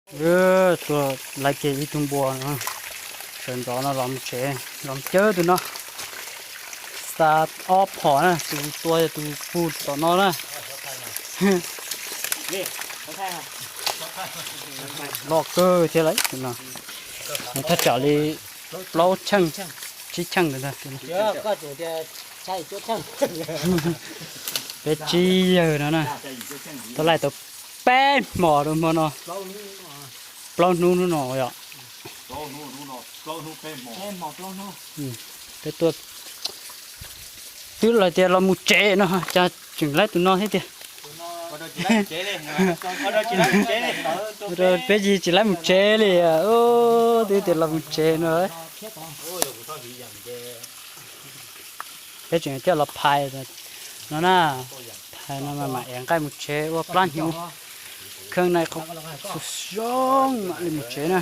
Tuaj laiv kiag ib tug npua no, sawv ntxov no los mus tsev, los cawb tus no. Xa ob phom na, tus tua yog tus puag tom no na. Loj kawg thiab lauj tus no. Nws thaj tsam li plaub cheej, tsib cheej ntawd ntag. Peb tsib yawg no na, tau laij tau peb hmos rau hmo no. Plaub hnub hnub no yom. Peb tuaj, twb los tias los mus tsev no cas tseem laib tus no thiab tiag. Peb tsis tsis laib mus tsev li, twb tias los mus tsev no. Peb tseem coj los phais no na, phais no mas mam ev nqaij mus tsev ua plab hnyuv. Kheej na, zoo mam li mus tsev na.